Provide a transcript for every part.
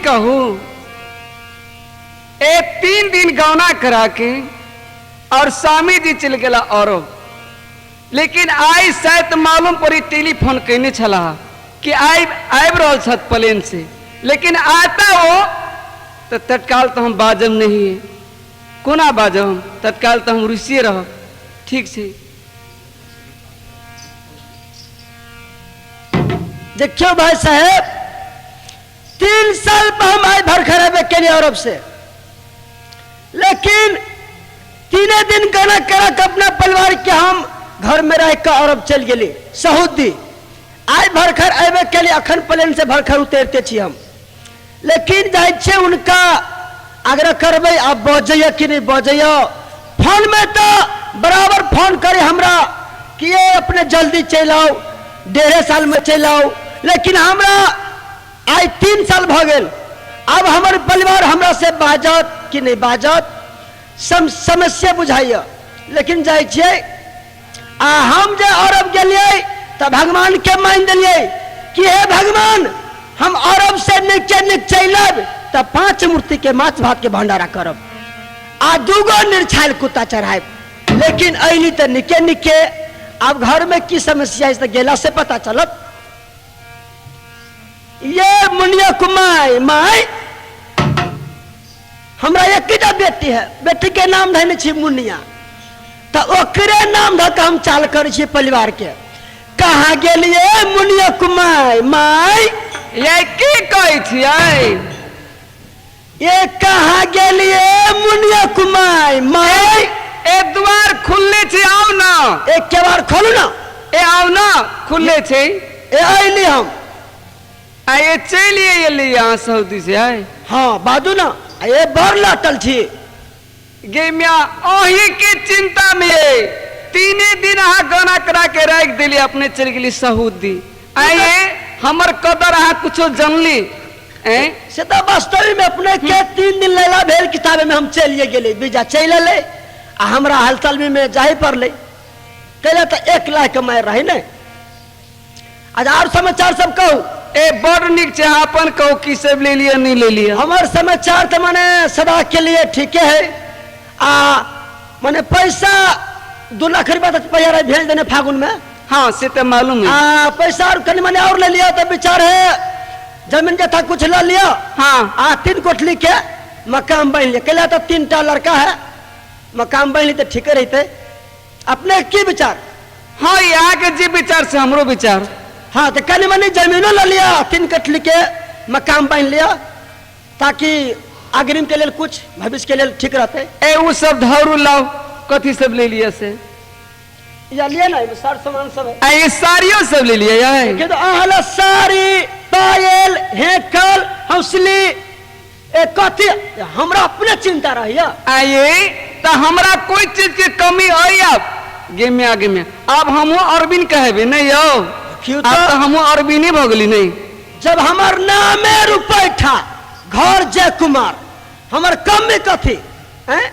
कहू, ए 3 दिन गौना करा के और स्वामी जी चल गेला औरो, लेकिन आइ शायद मालूम पड़ी टेलीफोन कैने छला कि आइ आबि रहल छथि प्लेन से, लेकिन आता वो तो तत्काल तो हम बाजब नहीं है। कोना बाजब हम? तत्काल तो हम रुसिए रहब। ठीक छै। देखियो भाई साहेब, 3 साल पर हम आए भर खराबे के लिए अरब से, लेकिन 3 दिन गाना करा के अपना परिवार के हम घर में रह के अरब चल गेली सऊदी। आइ भरखर अबे के लिए अखन प्लेन से भरखर उतरते छी हम, लेकिन जाइ छियै उनका आग्रह करबै आब बजैया कि नहीं बजैया। फोन में तो बराबर फोन करे हमरा कि ये अपने जल्दी चलि आउ, 1.5 साल में चलि आउ, लेकिन हमरा आइ 3 साल भऽ गेल। आब हमर परिवार हमरा से बाजत कि नहीं बाजत, समस्या बुझाइया, लेकिन जाइ छियै। आ हम जे अरब गेलियै तऽ भगवान के मान देलियै कि हे भगवान, हम अरब से नीचे नीक चलि आयब तऽ 5 मूर्ति के माछ भात के भंडारा करब आ 2 गो निरछायल कुत्ता चढ़ायब। लेकिन अयली तऽ निके निके। आब घर में की समस्या है तऽ गेला से पता चलत। ये मुनिया कुमाई माई, हमरा एकटा बेटी है, बेटी के नाम धने छी मुनिया, तऽ ओकरे नाम धऽ के हम चाल करै छियै परिवार के। कहाँ गेलियै मुनिया कुमाई माई? ये की कहै छियै? ये कहाँ गेलियै मुनिया कुमाई माई? ए द्वार खुलले छै, आउ ना। एक के बार खोलू ना। ए आउ ना, खुलले छै। ए अयली हम। आ ये चलि एली अहाँ सऊदी से आय? हाँ बाजू ना, ए बड़ लटल छी। गे मिया, अही के चिंता में ये 3 दिन अहाँ गाना करा के राखि देली, अपने चलि गेली सऊदी। आइए हमर कदर अहाँ कुछो जनली? ए से तऽ वास्तव में अपने के 3 दिन लैला भेल किताबे में हम चलिए गेली, बीजा चलि एलै आ हमरा हालचाल में जाहि पड़लै। कैला तऽ 1 लाख कमाइ रहै ने। आज और समाचार सब कहू। ए बड़ नीक छै, अहाँ अपन कहू की सब ले लिअ नहीं ले लिअ। हमर समाचार तऽ माने सदा के लिए ठीके है। आ माने पैसा 2 लाख रुपया तऽ पैसा भेज देने फागुन में। हाँ से तऽ मालूम है। आ पैसा और कनि मने और ले लिया तो विचार है जमीन जथा कुछ ले लिया। हाँ। आ 3 कोठली के मकान बन लिया, कैला तो 3 टा लड़का है, मकान बन ली तो ठीके रहते। अपने की विचार? हाँ यहाँ के जे विचार से हमरो विचार। हाँ तो कनि मनी जमीनो ले लिया, 3 कोठली के मकान बन लिया, ताकि अग्रिम के लेल कुछ भविष्य के लेल ठीक रहते। ए उ सब धरू लाओ, कथी सब ले लिया से? या लिया ना, सार सामान सब है। आ ये साड़ियों सब ले लिया यार। के तो अहला साड़ी, पायल, हेकल, हौसली, ए कथी हमरा अपने चिंता रहिया। आ ये तो हमरा कोई चीज के कमी आई अब गेमिया गेमिया अब हमहूँ अरविंद कहबे नहीं यौ। क्यों अब तो तो? हमहूँ अरविंद भऽ गेली नहीं। जब हमर नामे रुपैठा घर जय कुमार, हमर कमी कथी? हैं?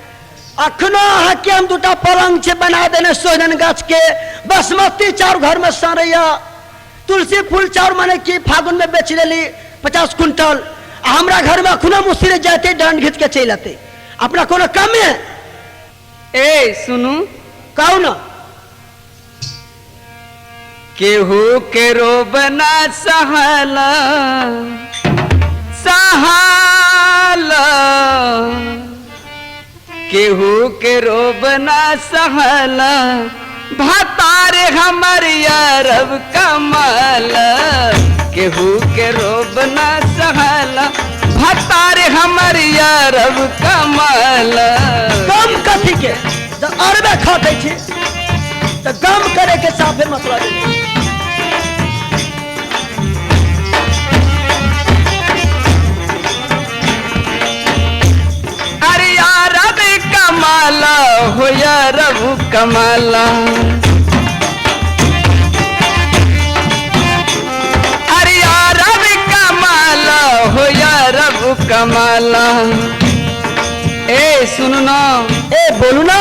अखनो अहाँके हम 2टा पलंग छै बना देने सोहजन गाछ के, बासमती चाउर घर में सड़ैया, तुलसी फूल चाउर माने कि फागुन में बेच लेली 50 कुंटल, आ हमरा घर में अखनो मुसरे जाते डांड घीच के चलि अते। अपना कोनो कमी है? ए सुनू। कहू ना। केहू के रोबना सहाला सहाला, केहू के रोबना सहाला, भातार हमर यारब कमाल, केहू के रोबना सहाला, भातार हमर यारब कमाल। गम कथी के? जब अरबे खटै छी तऽ गम करे के साफे मतलब है। अरे यारब कमाला हो यारब कमाला, अरे यारब कमाला हो यारब कमाला। ए सुन ना। ए बोलू ना।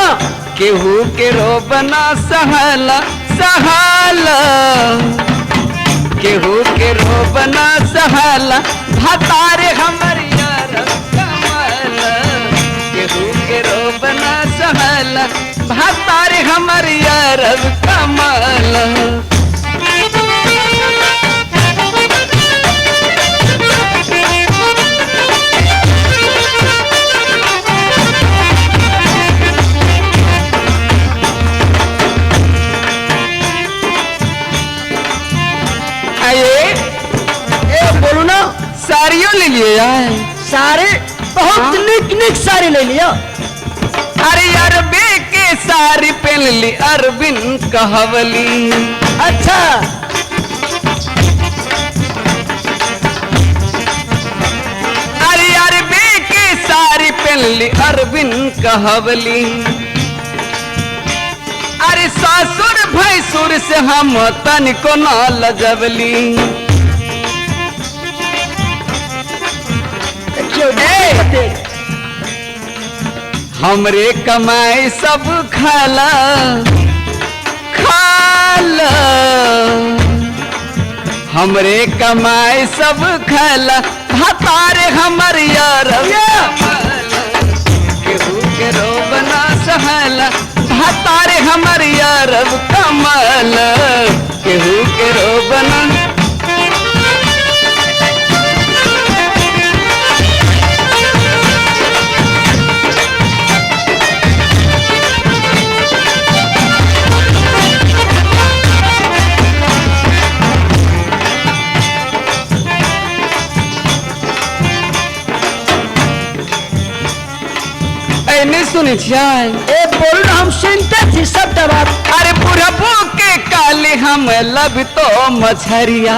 केहू के रोबना सहाला सहाला, केहू के रोबना सहाला, भतारे हमर भातार हमर यारब कमाल। आइए ए बोलू ना। साड़ियों ले लिए यार। साड़ी बहुत हाँ? निक निक साड़ी ले लिया। अरे यार बे के साड़ी पहन ली अरविंद कहवली। अच्छा अरे यार बे के साड़ी पहन ली अरविंद कहवली। अरे ससुर भैंसुर से हम तनिको न लजवली। देखियो ए! देख। हमरे कमाई सब खाला खाला, हमरे कमाई सब खाला भातार हमर यार केहू के रोब ना सहला भातार हमर यार कमाल केहू के रोब ना। ऐ नहीं सुनै छियै? ए बोलू ना, हम सुनते छी सबटा बात। अरे बुढ़बो के काले हम लब तो मछरिया।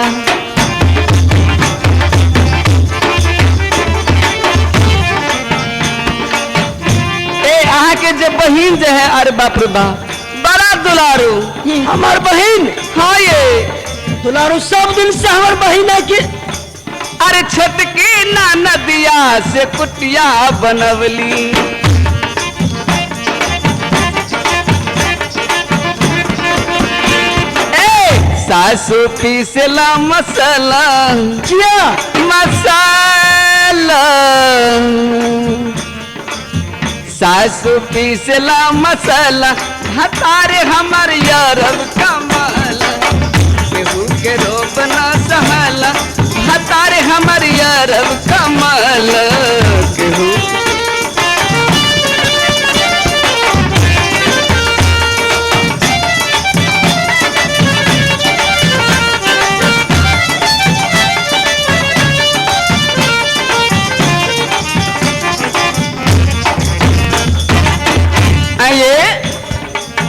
ए अहाँ के जे बहिन जे है, अरे बाप रे बाप, बड़ा दुलारू। हमार बहिन? हाँ ये दुलारू सब दिन से हमार बहिन है कि। अरे छोटकी ना नदिया से कुटिया बनवली। ए सासू पीसला मसाला किया मसाला, सासू पीसला मसाला हतारे हमर यारब कमाल केहू के रोब ना सहला हतारे हमर यारब कमाल केहू। आइए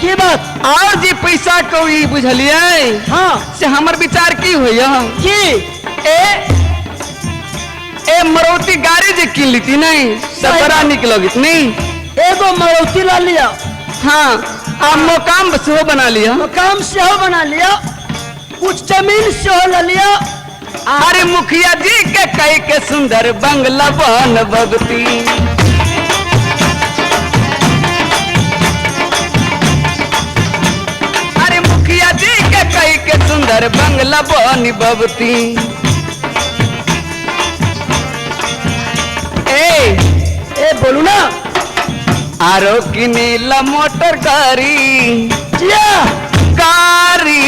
की बात? और जे पैसा कौड़ी बुझलियै हाँ से हमर विचार की होइया की? ए ए मरौती गाड़ी जे कीन लीती नहीं सब बड़ा निक लगत नहीं। एगो मरौती ला लिया। हाँ आ मकाम सेहो बना लिया। मकाम सेहो बना लिया, कुछ जमीन सेहो ले लिया। अरे मुखिया जी के कई के सुंदर बंगला बन बगती। अरे मुखिया जी के कई के सुंदर बंगला बन बबती। ए ए बोलू ना। आरो किनेला मोटर गाड़ी जिया गाड़ी,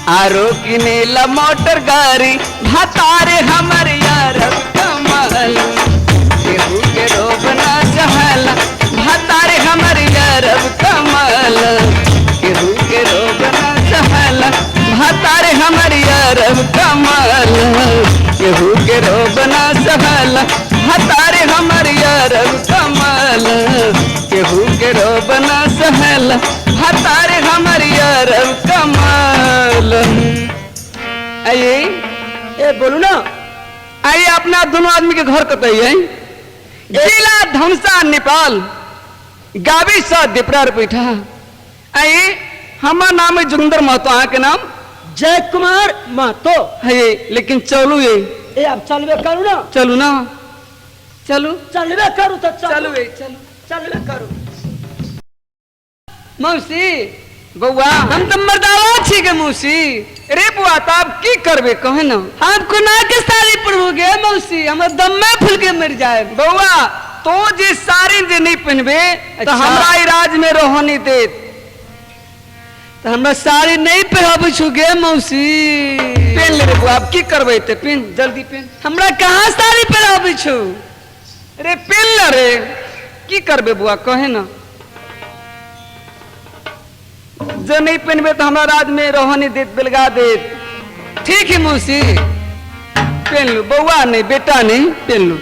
आरो किनेला मोटर गाड़ी भातारे हमर यार कमाल केहू के रोब ना सहला भातारे हमर यार कमाल केहू के रोब ना सहला भातारे हमर यार कमाल केहू के रोब ना सहला भातारे हमर यार कमाल केहू के रोब ना सहला भातारे हमर यार कमाल। आइए ए बोलू ना। आइए अपना दोनों आदमी के घर कतई है? जिला धमसा नेपाल गावी सा दिपरा पैठा। आइए हमार नाम है जोगिंदर महतो, अहाँ के नाम? जय कुमार महतो है, लेकिन चलू ये। ए अब चलबे करू ना। चलू ना, चलू चलबे करू तो चलू ये, चलू चलबे करू। मौसी बउआ हम तो मर्दावा छी के मौसी। रे बुआ तो आप की करबे कहे ना? हम कोना के साड़ी पर हो गए मौसी, हमर दम्मे फूल के मर जाए। बउआ तो जे साड़ी जे नहीं पहनबे तो अच्छा। हमरा ई राज में रहो नहीं देत। तो हमरा साड़ी नहीं पहनाबै छु गे मौसी। पेन ले रे बुआ, अब की करबै ते, पेन जल्दी पेन। हमरा कहाँ साड़ी पहनाबै छु? रे पेन ले रे, की करबे बुआ कहे ना, जे नहीं पहनबे तो हमरा राज में रहो नहीं देत, बेलगा देत। ठीक है मौसी, पेन लू बउआ नहीं बेटा नहीं, पेन लू।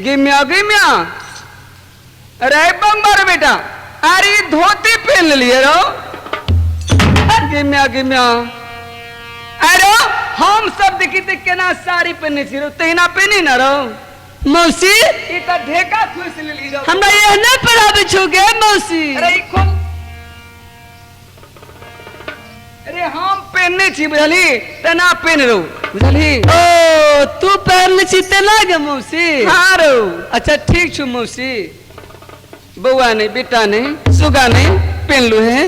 गिम्या गिम्या, अरे बम्बर बेटा, अरे धोती पहन लिए रो। गिम्या गिम्या, अरे हम सब देखी ते केना साड़ी पहने छी रो, तहिना पहनी ना रो। मौसी ई त ढेका खुस लेली रो। हमरा एहने पहनाबै छु गे मौसी। अरे ई खोल, अरे हम पहनने छी बुझली, तेना पहन रो बुझली। ओ तू पहनने छी तेना गे मौसी? हाँ रो। अच्छा ठीक छु मौसी। बउआ नहीं बेटा नहीं सुगा नहीं पहन लू है।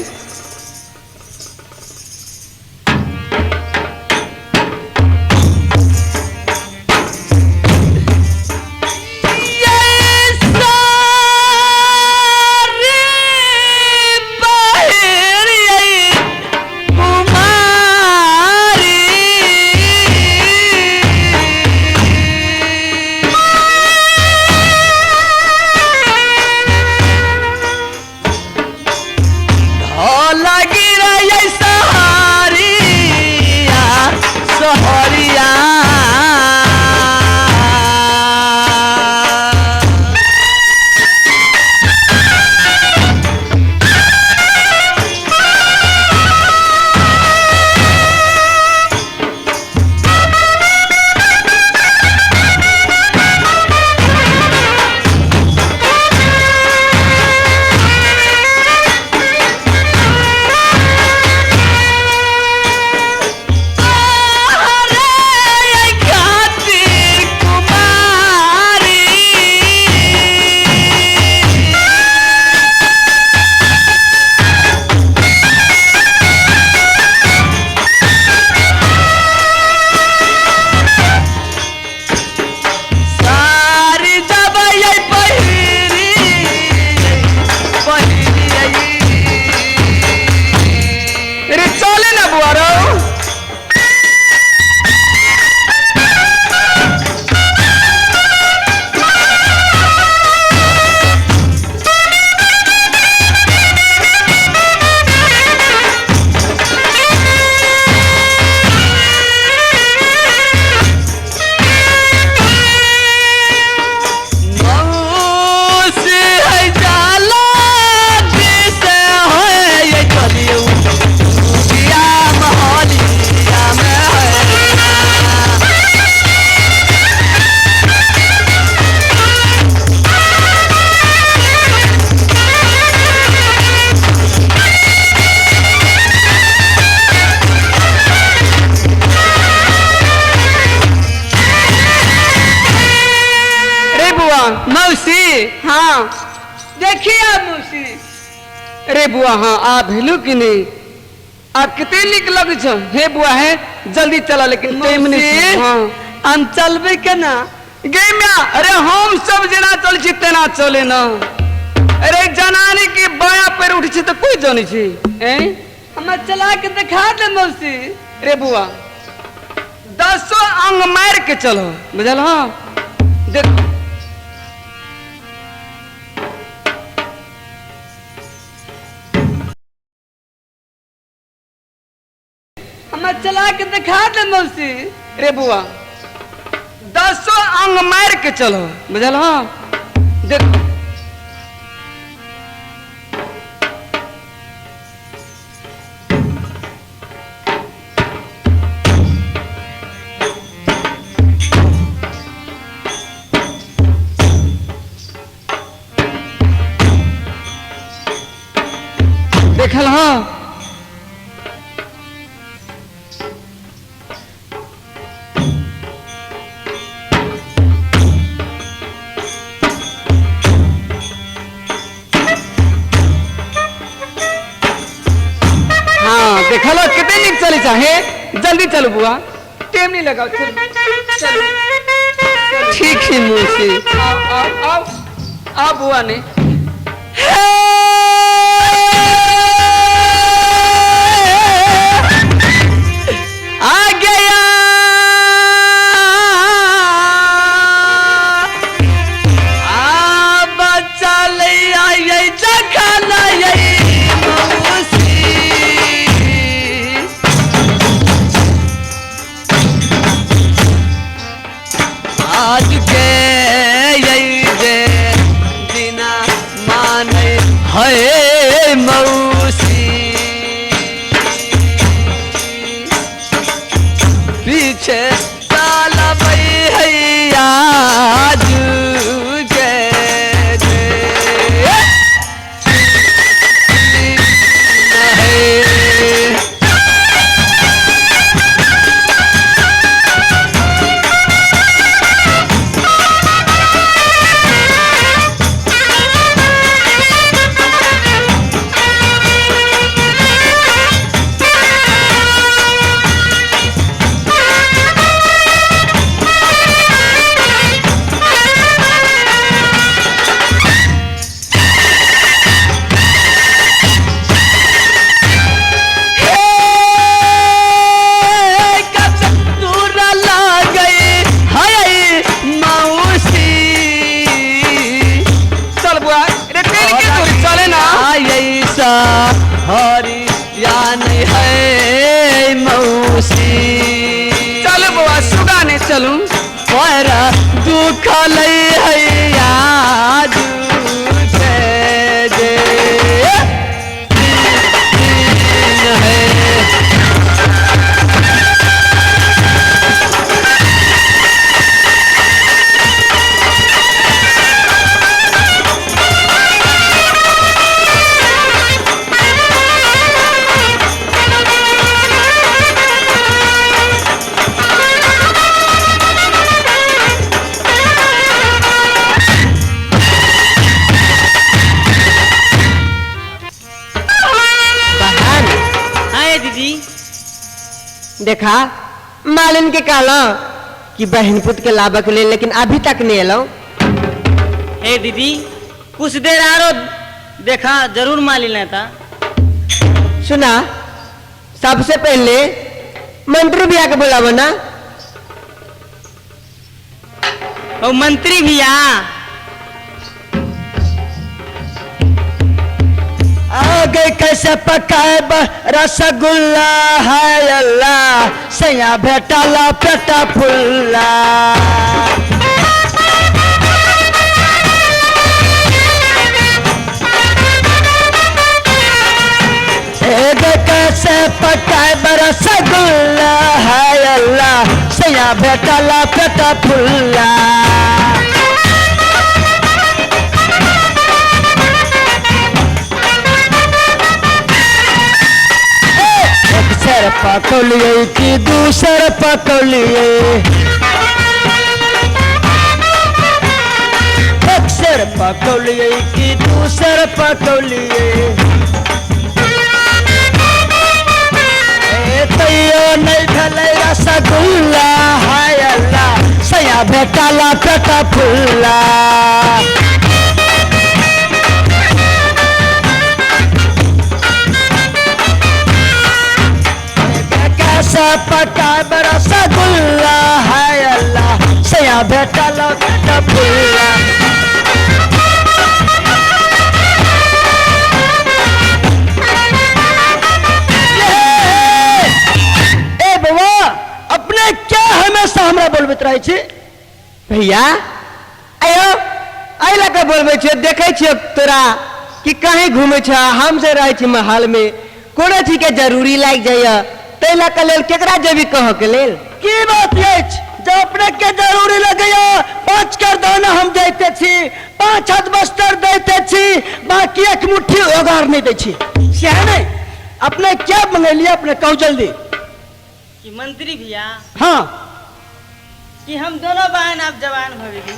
हाँ देखिए मौसी। अरे बुआ हाँ आ भेलू कि नहीं? आप कितने निक लगे छो। हे बुआ है जल्दी चला लेकिन टाइम नहीं। हाँ हम चलबे केना गे म्या? अरे हम सब जेना चल छी तेना चले ना। अरे जनानी के बाया पैर उठ छी तो कोई जानी छी। हमरा चला के दिखा दे मौसी। रे बुआ 10 अंग मार के चलो बुझल। हाँ देख हमरा चला के दिखा दे मौसी। रे बुआ 10 अंग मार के चलो बुझल। हाँ देख देखल। हाँ हाँ देखल कितने निक चले चाहे जल्दी चलो बुआ टाइम नहीं लगाओ। चलो चलो ठीक है मौसी। आओ आओ आओ आओ बुआ ने। आ गया आ बच्चा ले आई जखन आई मौसी। आज के यही जे दिना माने है मौसी। पीछे चलबै है आज के जे है। चल बुआ रे ट्रेन के दूरी चले ना। है मौसी। चल बुआ सुगा ने चलू। पर दुख लै है आज के जे दिन है। बहन आए दीदी। देखा मालिन के कहलो कि बहन पुत के लाबे के लिए, लेकिन अभी तक नहीं एलो। हे दीदी कुछ देर आरो देखा जरूर मालिन था। सुना सबसे पहले मंत्री भैया के बुलावो ना। ओ मंत्री भैया आगे कैसे पकाए रसगुल्ला है अल्लाह सैया भेटाला पेटा फुल्ला। आगे कैसे पकाए रसगुल्ला है अल्लाह सैया भेटाला पेटा फुल्ला। एक पकौलिए कि दूसर पकौलिए, एक से बेर पकौलिए कि दूसर पकौलिए। ए तैयो नहीं भेलै रसगुल्ला, हाय अल्लाह सैया भेटला पेट फुल्ला। कैसा पकाब रसगुल्ला, हाय अल्लाह सैया भेटला पेट फुल्ला। ए बउआ, अपने क्या हमेशा हमरा बोलबैत रहै छी? भैया आयो एहि लऽ कऽ बोलबै छियौ, देखै छियौ तोरा कि कहीं घूमै छ, हम से रहै छी महल में, कोनो चीज के जरूरी लागि जाइए ताहि लऽ कऽ लेल केकरा जेबी कहऽ के लेल? की बात अछि जब अपने के जरूरी लगैया 5 कर दाना हम दैते छी, 5 हाथ बस्तर दैते छी, बाकी एक मुट्ठी ओगार नहीं दै छी। सएह नहीं अपने क्या मंगेलिए? अपने कहू जल्दी। कि मंत्री भैया, हाँ, कि हम दोनों बहन आप जवान भऽ गेली।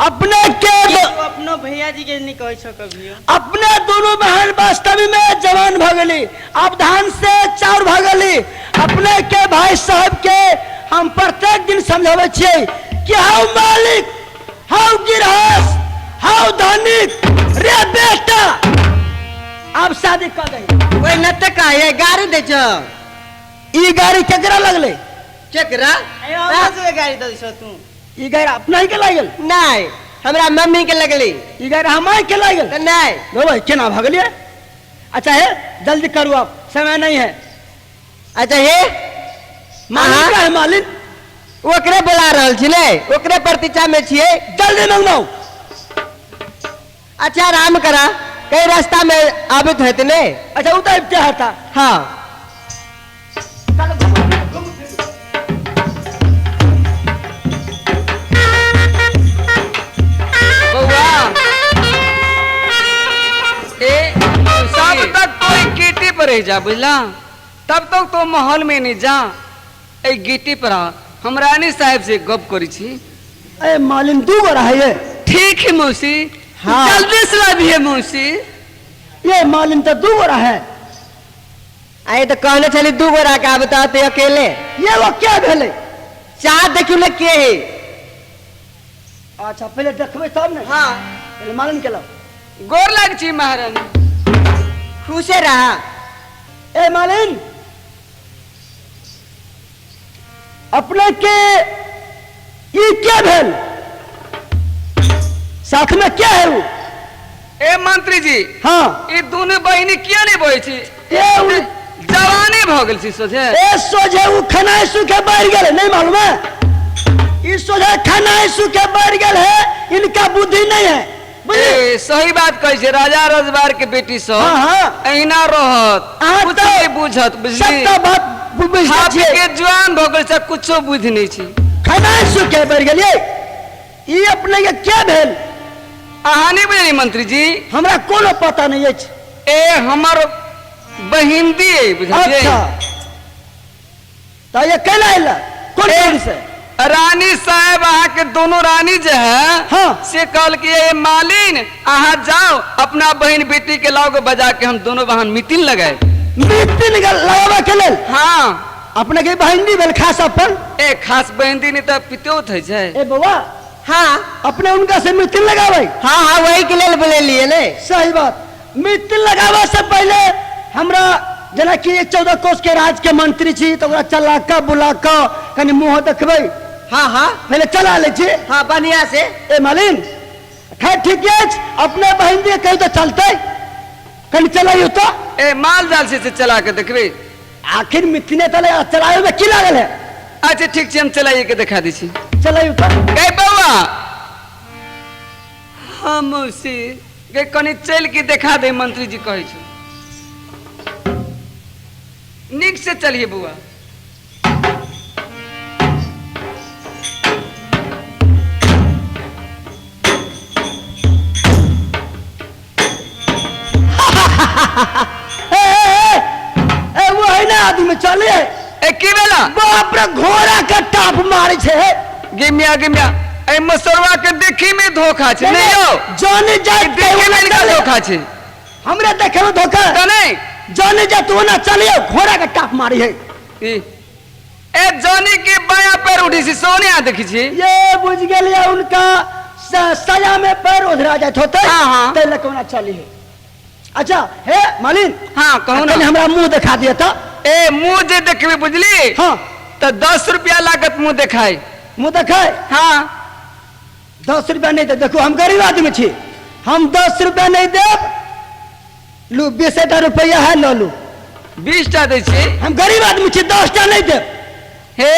अपने के कि तू अपनो भैया जी के नहीं कहै छौ कभियो? अपने दोनों बहन वास्तव में जवान भऽ गेली, अब धान से चाउर भऽ गेली। अपने के भाई साहब के हम प्रत्येक दिन समझाबै छियै कि हाउ मालिक, हाउ गिरहस, हाउ धनिक रे बेटा, अब शादी कऽ दही। ओहि नते कहे गाड़ी दै छौ। ई गाड़ी केकरा लगलै? केकरा? अयो हमरा सबके गाड़ी दै छौ तू। ई गाड़ी अपना ही के लागल? नहीं, हमरा मम्मी के लगली। ई गाड़ी हमारे के लागल? तऽ नहीं। लो भाई केना भऽ गेलियै? अच्छा है जल्दी करू, आप समय नहीं है। अच्छा हे मालिक अहाँ? का है मालिक? ओकरे बोला रहल छी ने, ओकरे प्रतीक्षा में छियै। जल्दी मंगवाओ। अच्छा आराम करा, कई रास्ता में आबित हेतै ने। अच्छा उतर क्या हता? हाँ। बउआ, ए तब तक कोई गिट्टी पर रह जा बुझला, तब तक तो महल में नहीं जा, ए गिट्टी पर आ। हम रानी साहब से गप करी छी। ए मालिन दू गो रहा है। ठीक है मौसी। हाँ। जल्दी से लाबिए मौसी। ये मालिन तो दू गो रहा है। आए तो कहने छली दू गो रहा के, आब तो आते अकेले। ये वो क्या भेलै? चाह देखियो ने के है। अच्छा पहले देखबै तब ने। हाँ। पहले मालिन के लाओ। गोर लाग छी महारानी। खुशे रहा। ए मालिन, अपने के ई क्या भेल? साथ में क्या है वो? ए मंत्री जी। हाँ। ई दोनों बहिनी किया नहीं बोले छी? ए उ जवानी भ गेल छी सोझे। ए सोझे उ खनाई सुखे बढ़ गेल, नहीं मालूम है? ई सोझे खनाई सुखे बढ़ गेल है, इनका बुद्धि नहीं है। बुझली? ए, सही बात कहै छै, राजा रजवार के बेटी सब हाँ, हाँ। अहिना रहत, अहाँ कुछ तऽ नहीं बुझत, बुझली? सबटा बात बुझै खा पी छियै। के जवान भ गेल छै, कुछो बुझि नहीं छी। खनाई सुखे बढ़ गेलियै। ई अपने के क्या भेल? अहाँ नहीं बुझलियै मंत्री जी? हमरा कोनो पता नहीं अछि। ए हमर बहिन दी है, बुझलियै? अच्छा, तऽ ये केना अयला? कोन कारण से? रानी साहब अहाँ के दोनों रानी जे है, हाँ। से कहल कि ये मालिन अहाँ जाओ अपना बहन बेटी के लाओ के बजा के हम दोनों बहन मीटिंग लगाए। मीटिंग लगावे के लेल? हाँ। अपने के बहन दी भेल खास अपन? ए खास बहन दी नहीं तो पितौत है छै। ए बउआ। हाँ। अपने उनका से मीटिंग लगावे? हाँ हाँ, वही के लेल बोलेलिए ने। सही बात। मीटिंग लगावे से पहले हमरा जेना कि 14 कोस के राज के मंत्री छी, तो ओकरा चला के बुला के कनी मुँह देखबै। हाँ हाँ। पहले चला ले छी। हाँ बढ़िया से। ए मालिन खैर ठीक है, अपने बहन दी कही तो चलते, कनी चलाइयो तो। ए माल जाल से चला के देखबे। आखिर मिथिने तले चलावे में की लागल है? अच्छा ठीक छै, हम चलाइए के देखा दै छी। चलाइयो तो। गई बउआ। हाँ मौसी, गई कनी चल के देखा दे, मंत्री जी कहै छै। नीक से चलिए बउआ। ए, ए, ए, वो है ना आदमी चले। ए की भेला? बाप रे, घोड़ा के टाप मारे छे। गे मिया, गे मिया, एहि मसरवा के देखी में धोखा छै नहीं यौ जाने जाए देखे में इनका धोखा छै। हमरे देखे में धोखा त नहीं जाने जाए तू ना चलियो, घोड़ा के टाप मारी है। ई ए जॉनी के बाया पैर उठी छी, सोनिया देखी छी। ये बुझ गेलिए उनका सया में पैर उधरा जात होते। हाँ, हाँ। तै लए कोना चली है। अच्छा हे मालिन। हाँ कहू ना। कनि हमरा मुंह देखा दिया तो। ए मुंह जे देखबी बुझली? हाँ। तो 10 रुपया लागत मुंह देखाई। मुंह देखाई? हाँ। 10 रुपया नहीं दे, देखो हम गरीब आदमी छी, हम 10 रुपया नहीं देब। लू 20 रुपया है ल लू। 20 टा दै छी? हम गरीब आदमी छी, 10 टा नहीं देब। हे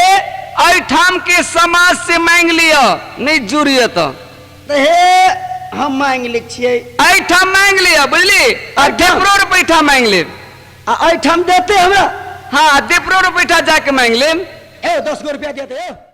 एहिठाम के समाज से मांग लिअ, नहीं जुड़िए तो। तो हे हम मांग लै छियै। एहिठाम मांग लिअ बुझली, आ एहिठाम? देपरो रुपैठा मांग लेब। आ एहिठाम देते हमरा? हाँ देपरो रुपैठा जाके मांग लेब। ए 10 गो रुपया देते।